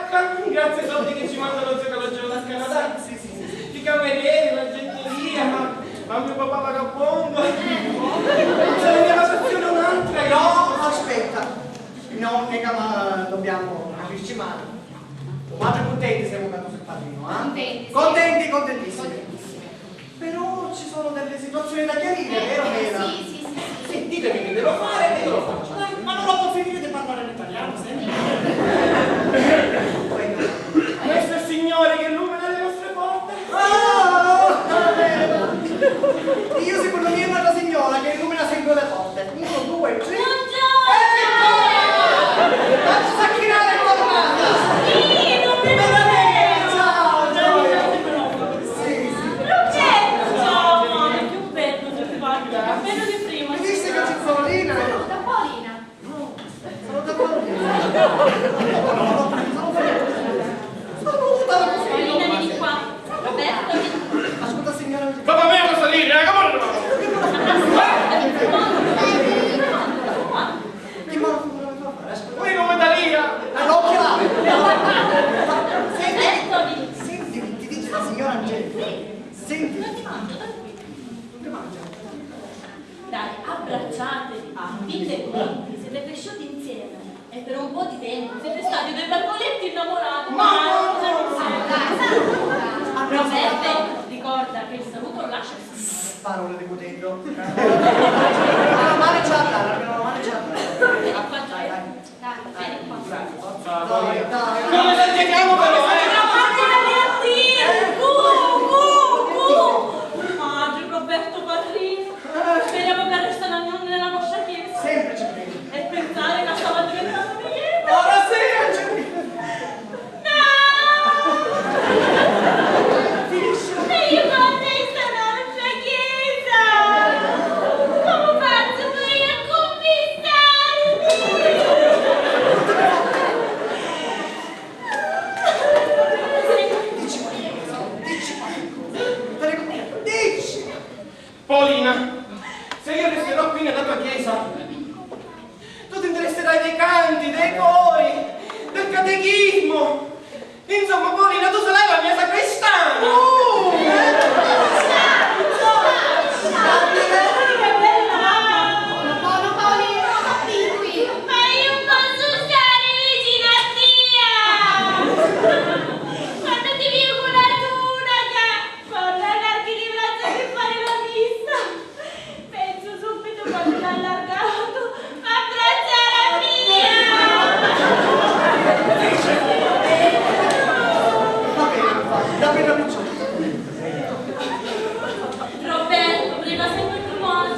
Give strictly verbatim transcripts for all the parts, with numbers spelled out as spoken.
Grazie ai soldi che ci manda lo zio Calogero dal Canada. Sì, sì, sì, sì. I camerieri, l'argenteria, ma, ma mio papà vagabondo. Non se ne viene la passione un'altra. No, aspetta. No, mica, ma dobbiamo capirci male. Ma contenti siamo quando sei padrino, eh? Contenti, sì. Contenti, contentissimi. Contentissimi. Però ci sono delle situazioni da chiarire, vero, Mela? Sì, sì, sì, sì. Sì, ditemi che devo fare e io lo faccio. Dai, ma non ho potuto finire di parlare in italiano, senti. Questo è il Signore che illumina le nostre porte. Ah, Mela! Io secondo me è una signora che illumina sempre le porte. Uno, due, tre. Buongiorno! Ecco! Ma Giuseppina è tornata! Sì, non me... Veramente! Ciao, gioia! Sì, sì. Roberto! Ciao, amore, più bello di prima, più bello di prima. Mi disse che c'è Paolina? Saluta Paolina. Saluta Paolina. Saluta Paolina. Paolina, vieni qua. Roberto, vieni qua. Ascolta, signora. Papà mio, cosa dire? Eh, come non... Che mala figura mi fa fare? Ascolta. Poi come da via? Ah, no, che la... Senti, senti, ti dice la signora Angelica. Senti. Non ti mangio, tranquillo. Non ti mangio. Dai, abbracciatevi. Ah, fin dei conti, siete cresciuti insieme. E per un po' di tempo siete stati due pargoletti innamorati. Ma no! Dai, saluta. Roberto, ricorda che il saluto lo lascia il Signore. Parole di Cuteddu. Meno male c'è la tana, meno male c'è la tana. Dai, dai. Dai, vieni qua. Dai, dai. Come la chiamiamo però, eh? Gu, gu, gu! Madre, Roberto Parrino. Speriamo che resta nella nostra chiesa. Sempre ci credi. E pensare che stava diventando mia. Ora sì, Angelina. No! Finisci. E io con te sta nostra chiesa. Come faccio mai a convincermi? Dici qualcosa, dici qualcosa. Dici. Paolina, se io resterò qui nella tua chiesa, tu ti interesserai dei canti, dei cori, del catechismo. Insomma, Paolina, tu sarai la mia sacrestana. Uh! Che bella mamma! Buono, Paolina, non sta più qui. Ma io non posso stare vicino a tia! Quando ti vedo con la tunaca, con la carta di braccia che fare la messa. Penso subito quando l'ha allargato, ma abbracciare a mia! Va bene, va bene, la penna piccione. Roberto, prega sempre per noi.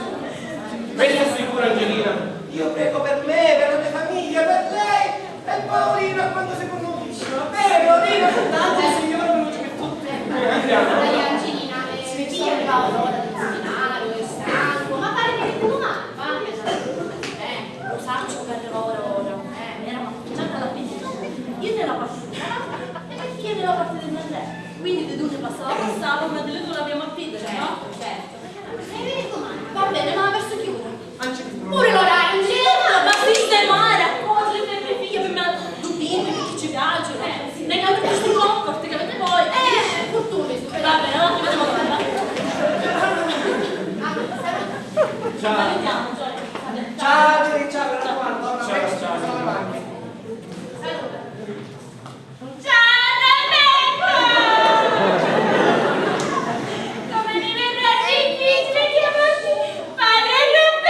Questo è sicuro, Angelina. Io prego per me, per la mia famiglia, per lei. E Paolina quando si commuovisce, va bene, Paolina? Tanto il Signore non ci mette tutti. Dai, Angelina, eh, sì, mi piglia un po' l'ora di cucinare, è stanco, ma pare che domani, va, eh, lo saccio che ora, ora, eh, mi era appoggiata alla finestra, io nella parte della lampada e perché nella parte del mantello, quindi di dove passava, passava, ma di lui non l'abbiamo a chiudere, no? Certo, certo. E vedi domani. Va bene, ma verso che ora? Pure l'orario, non c'è. Certo, ma sistemare, accorgere per mia figlia, per me, due bimbi, perché ci piacciono. Eh, sì. Negate questi comfort che avete voi. Eh, fortuna, va bene, allora ti vedo domani. Ciao. Salutiamo, Giorgio. Ciao, ciao, mi raccomando, torna presto, ciao, ciao. Salute. Ciao, Roberto! Come mi verrà difficile chiamarti padre Roberto!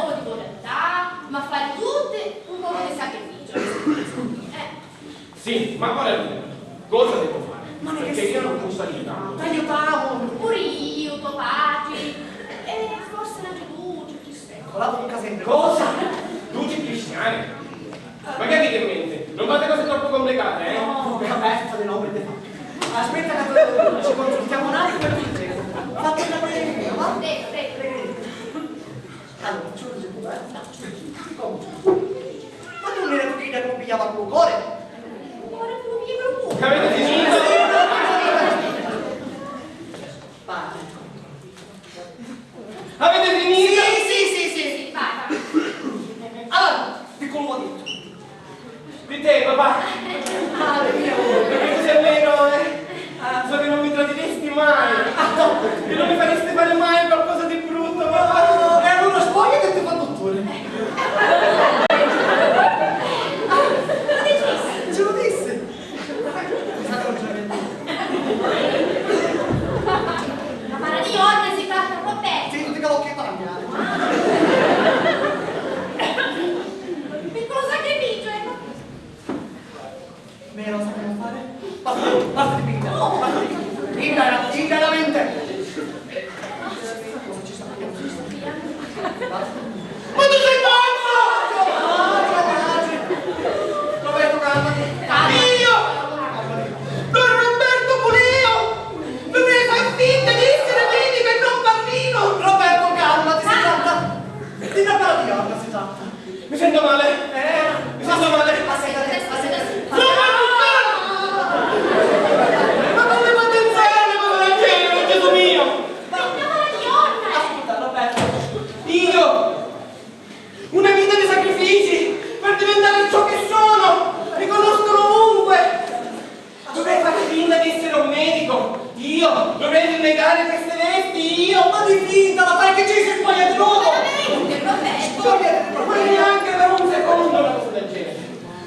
pocu di volontà, ma fari tuttu un pocu di sacrificiu. Eh. Sì, ma ora cosa devo fare? Ma perché io non posso aiutarlo. T'aiutamu! Puru iu, to patri, e forsi n'atri duci o tri. Ecco, la bocca sempre. Cosa? Duci cristiani? Ma che avete in mente? Non fate cose troppo complicate, eh? No, vabbè, fate no, avete fatto. Aspetta che ci consultiamo un attimo e ti dico. Fate una preghiera, va? Prego, prego. Allora, ci vuole pure, eh? Come? Ma tu non eri tu che mi pigliava con cuore? Cuore, tu mi pigliavi con cuore. Avete finito? Vai. Avete finito? Sì, sì, sì, sì, sì, vai, vai. Allora, piccolo detto. Di te, papà. Male mio. Perché tu sei vero, eh? Ah, so che non mi tradiresti mai. Ah, no. Che non mi faresti fare mai qualcosa di brutto, papà. Oh, e allora spoglia che ti fa dottore. Ah, ce lo disse. Ma para di ogni si tratta proprio. Sì, tutti che l'occhio italiano. Piccolo sacrificio, ecco. Meno, sai cosa fare? Basta, basta di pinta, basta di pinta, pinta, pinta, veramente. Ma tu sei pazzo! Roberto, calmati. Io? Don Roberto pure io? Non devi far finta di essere medico e non parrino! Roberto, calmati, si tratta di una parodia, si tratta. Mi sento male. Eh, mi sento male. Aspetta, aspetta, aspetta. Sono un... Ma come potenziale, povero angelo, Gesù mio! Ascolta, Roberto. Io? Una vita di sacrifici per diventare ciò che sono! Mi conoscono ovunque! Dovrei fare finta di essere un medico? Io? Dovrei rinnegare queste vesti? Io? Ma di finta, ma perché ci si sbaglia di nuovo? Ma veramente, professor? Sbaglia di nuovo! Non è neanche per un secondo una cosa del genere.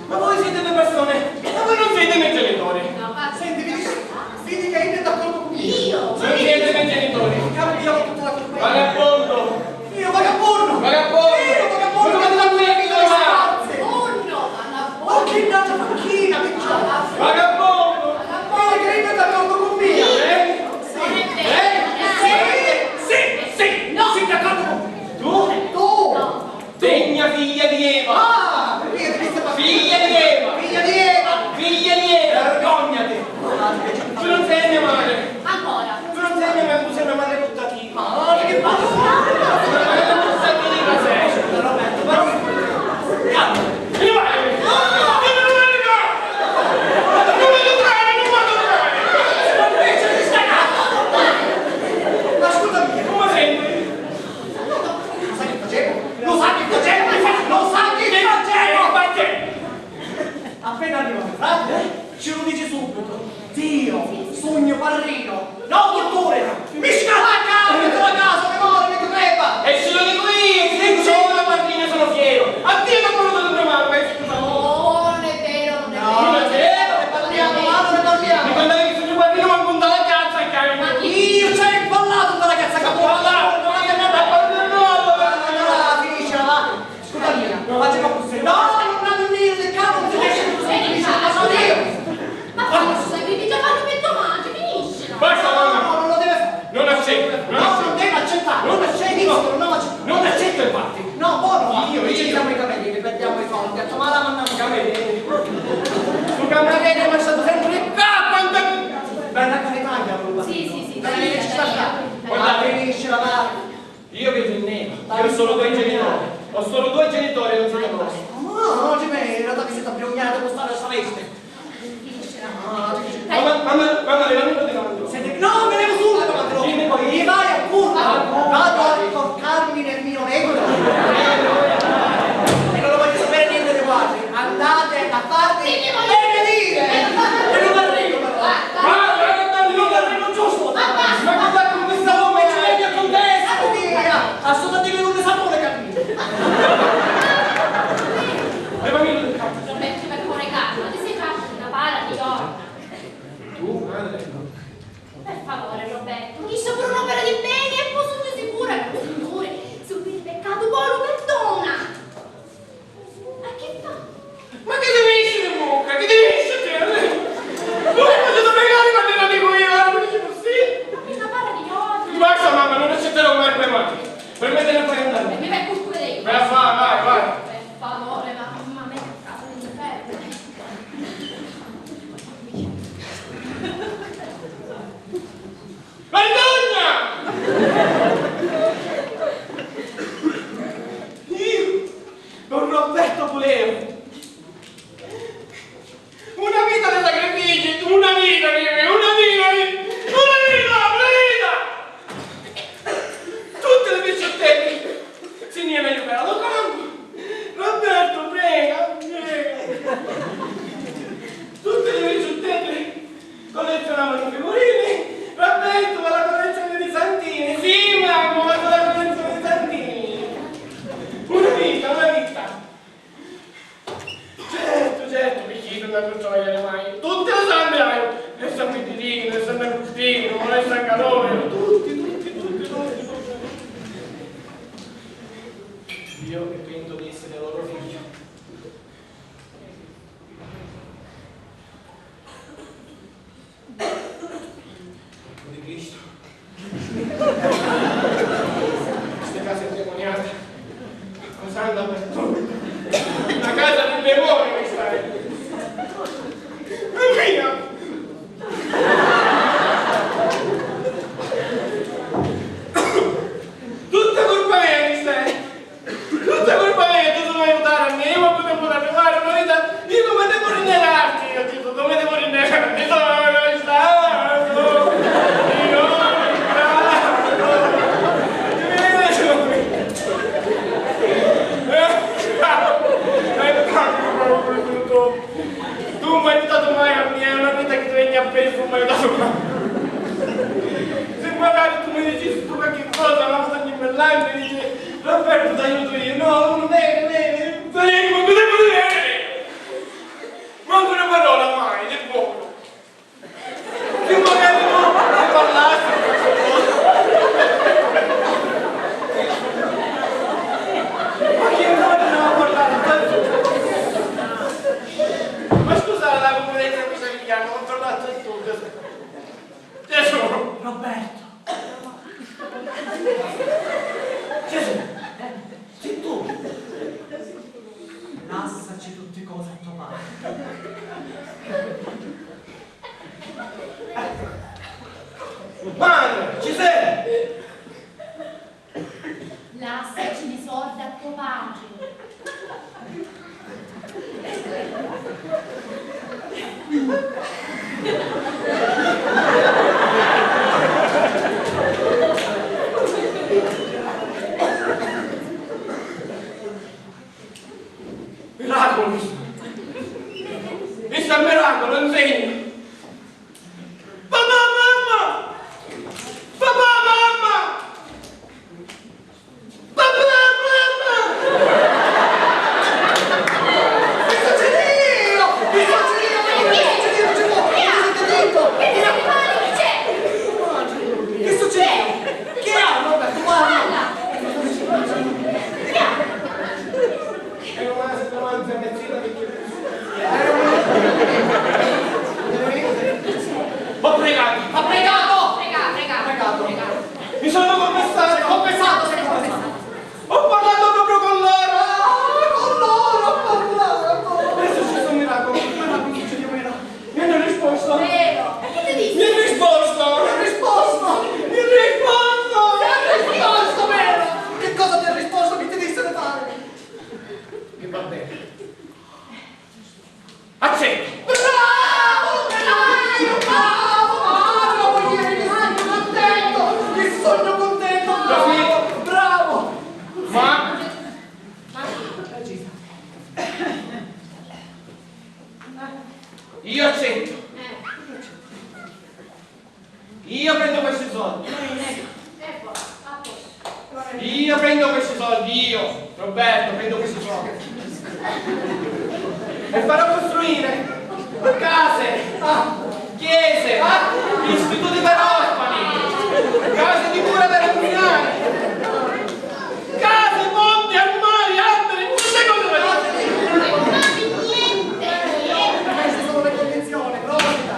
Ma voi siete due persone, ma voi non siete i miei genitori. No, ma... Senti, vedi, vedi che io d'accordo con me. Io? Non siete i miei genitori. Cambiamo tutta la colpa. Vagabondo! Io vagabondo! Vagabondo! Io vagabondo! Vagabondo! Vagabondo! Oh, che n'altra panchina, che c'ho? Vagabondo! Vagabondo! Che io d'accordo con me. Eh? Sì. Eh? Sì, sì, sì, no. Sei d'accordo con me. Tu? Tu! No. Degna figlia di Eva! Ah, figlia di Eva! Figlia di Eva! Figlia di Eva! Figlia di Eva! Vergognati! Tu non sei mia madre! Ancora! Tu non sei mia madre, tu sei una madre buttatina! Ma che passa? Una madre buttatina sei! Calma! Ti ne vai! No! Ti ne vai! Non mi toccare, non mi toccare! Ma invece ti stai... Ma scusami! Come senti? Lo sa che facevo? Lo sa che facevo? Lo sa che facevo? Appena arriva mio frate, ce lo dice subito. Dio, sugnu parrino, no dottore! Mi scala a casa, mi trova a casa, mi mori, mi creppa! E ce lo dico io, che sono parrino e sono fiero! Addio che ho voluto di mia mamma, eh, scusa. No, non è vero, non è vero. No, non è vero, ne parliamo, allora ne parliamo. Mi contavi che sugnu parrino, ma con la cazza e cani. Ma io ci hai ballato con la cazza, capito? Allora, finiscila, va. Scusa mia, facemu così. No, non ha dormire, le cavolo, ti dice così, ti dice, ma sono io. Ma cosa, stai già fanno per domani, finiscila. Basta, mamma. No, non lo deve fare. Non accetto, non accetto. No, non deve accettare. Non accetto. Non accetto, infatti. No, buono, io, io. Ci siamo i capelli, li perdiamo i soldi. Ma la mandiamo i capelli. Sto cameriere mi è stato sempre qua quando... Bella carità, allora. Sì, sì, sì, sì. Guardate, finiscila, va. Io vedo in nero. Io ho solo due genitori. Ho solo due genitori, non siete voi. No, no, ci vede, in realtà vi siete abbigliati con sta veste. Mamma, mamma, mamma, levami un po' di pantaloni. Senti, no, me levo subito i pantaloni. Dimmi poi. Io vado a curva, vado a ricorcarmi nel mio letto. E non lo voglio sapere niente di voi. Andate a farvi benedire. E non arrivo però. Ma, eh, non arrivo giusto. Ma guarda con questa bomba ci vedi a contesta. Via, assolutamente non ne sapore capire. Levami il... Vabbè, ci vado a corregare, ma ti sei già... Andrò a travagliari mai. Tutti lu santi haiu, e San Pitirinu, e San Agustinu, e San Calogero, tutti, tutti, tutti, tutti, tutti. Io mi pentu di essere loro figlio. Di Cristo. Questa casa è indemoniata. Cosa anda per tutti? Una casa di demoni questa è. È mia! Tutta colpa mia questa è! Tutta colpa mia, tu non mi aiutare a me, io non potevo arrivare, ma vita, io come devo rinnegarti? Io dico, come devo rinnegarti? Sono stato, io non mi ricordo. Tu non mi hai aiutato mai a me, è una vita che ti vegna appresso, non mi hai aiutato mai. Se magari tu mi dicessi tu qualche cosa, una cosa di bell'anno, mi dici, Roberto, t'aiuto io. No, non vedi, vedi, non vedi, ma cosa vuoi vedere? Manco una parola mai, di buono. Che magari tu ne parlassi. Ma che vuoi, non parlare? Ma scusa la confidenza, cosa mi chiamo? Ho parlato tutto. Gesù! Roberto! Gesù! Sei tu! Lassaci tutti cose a tua madre. Madre, ci sei? Lassaci li sordi a tuo patri. Miraculu! Vistu un miraculu, un segnu! Papà, mamma! Papà, mamma! Papà, mamma! Che succede? Che succede? Che succede? Che succede? Che succede? Che succede? Che ha? Vabbè, tu parla. Ho pregato! Ha pregato! Prega, prega, prega. Mi sono confessato! Si è confessato, si è confessato! Ho parlato proprio con loro! Ah, con loro ho parlato! È successo un miracolo, un miracolo succedeva, era. Mi hanno risposto! Vero! E che ti disse? Mi ha risposto! Mi ha risposto! Mi ha risposto! Mi ha risposto, vero! Che cosa ti ha risposto? Che ti disse di fare? Che va bene. Accetto! Bravo! Bravo! Bravo! Bravo! Ieri mi sogno contento! Mi sogno contento! Bravo! Bravo! Ma io accetto! Io prendo questi soldi. Io prendo questi soldi, io, Roberto, prendo questi soldi. E farò costruire case, chiese, istituti per orfani, case di cura per anziani. Case, ponti, armari, alberi, tutte cose da fare. Non fate niente, niente. Queste sono le condizioni, prossima.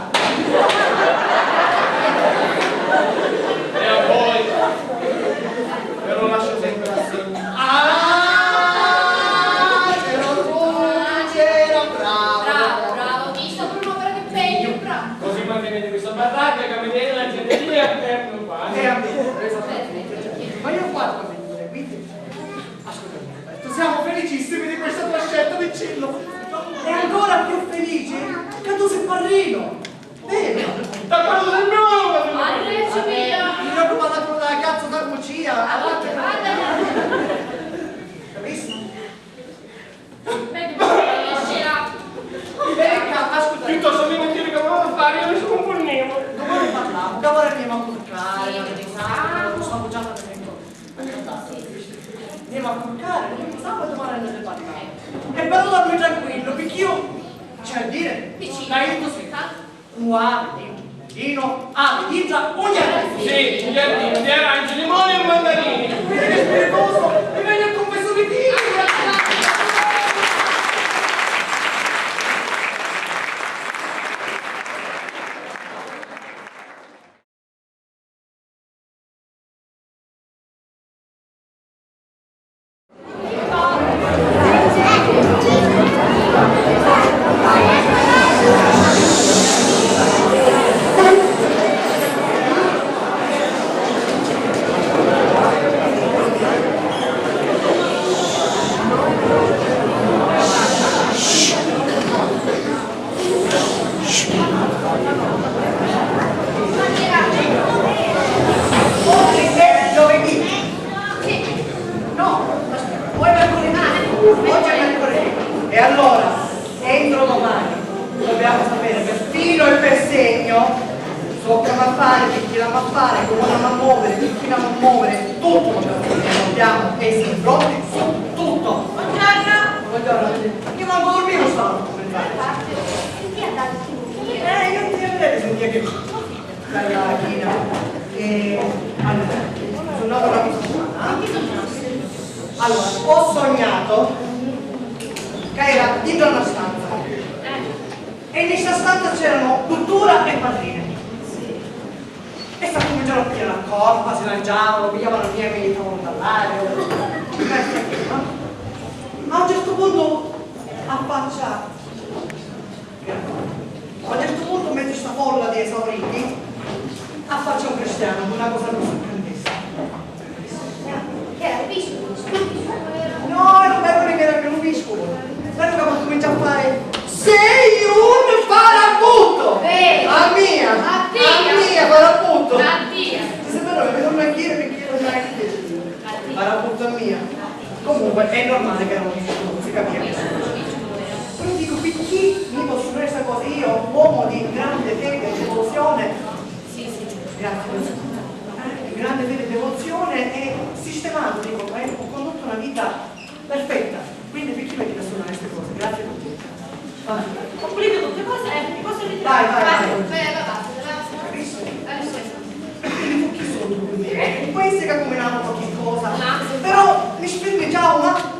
E a voi ve lo lascio sempre a segno. Ah, c'era un c'era, bravo. Bravo, bravo, visto, per un'opera di impegno, bravo. Così mantenete questa baracca, cambiate la gente lì e non fa. E a me, esattamente. Ma io guardo le due, quindi, ascolta, Roberto, siamo felicissimi di questa tua scelta, dicillo. E ancora più felice che tu sei parrino. Vero? Da quando del mio nonno! Arreggio mio! Mi raccomando, con la cazzo da cucina, avanti. Capisci? Vedi, Venga, ascolta. Piuttosto mi non ti ricordo fare, io mi scomponnevo. Domani parliamo, che ora andiamo a curcare, sì, non risamo, sto bugiando dentro. Andiamo a curcare, non risamo e domani andate a parlare. E però dormi tranquillo, perché io, cioè, dire, Vicinu. T'aiutu, sì. Tantu. Cu havi dintra? Vinu? Havi dintra un jardinu. Sì, un jardinu di aranci, limoni e mandarini. Vedi che spiritoso, mi veni a confessare di. Oggi è giovedì. No, aspetta, poi mercoledì. Oggi è mercoledì. E allora, entro domani, dobbiamo sapere per filo e per segno ciò che va a fare, chi l'ha a fare, come l'ha a muovere, chi l'ha a muovere, tutto dobbiamo sapere. Dobbiamo essere pronti su tutto. Buongiorno. Buongiorno. Io manco dormivo stanotte. Eh, io non ti vedevo, sentía che bella Ghina. E allora, sognavo una cosa strana. Allora, ho sognato che era dentro una stanza e in questa stanza c'erano dottura e padrine. E sta cominciarono a pigliare la corpa, si lanciavano, pigliavano la mia e mi aiutavano a ballare. Ma a un certo punto affaccia A un certo punto, in mezzo a sta folla di esauriti, affaccia un cristiano con una cosa rossa incandescente. Che era un piscolo? No, era un bello che era un piscolo. Bello che ha cominciato a fare: "Sei un farabutto!" Vero. A mia! A tia! A mia, farabutto! A tia! Ti sembra che mi torno a dire perché io non mi Farabutto a mia. Comunque è normale che non si capisca. Però dico, perché mi posso dire questa cosa? Io, uomo di grande fede e devozione, grazie, eh, di grande fede e devozione e sistemato, dico, eh, ho condotto una vita perfetta. Quindi perché mi devo suonare queste cose? Grazie a tutti. Pulite tutte cose, eh, mi posso ritirare? Vai, vai, vai. Beh, va basta, va basta. Capisci? Quindi tu chi sono tu per me? Un paese che combinava qualche cosa. Però mi sfermi già una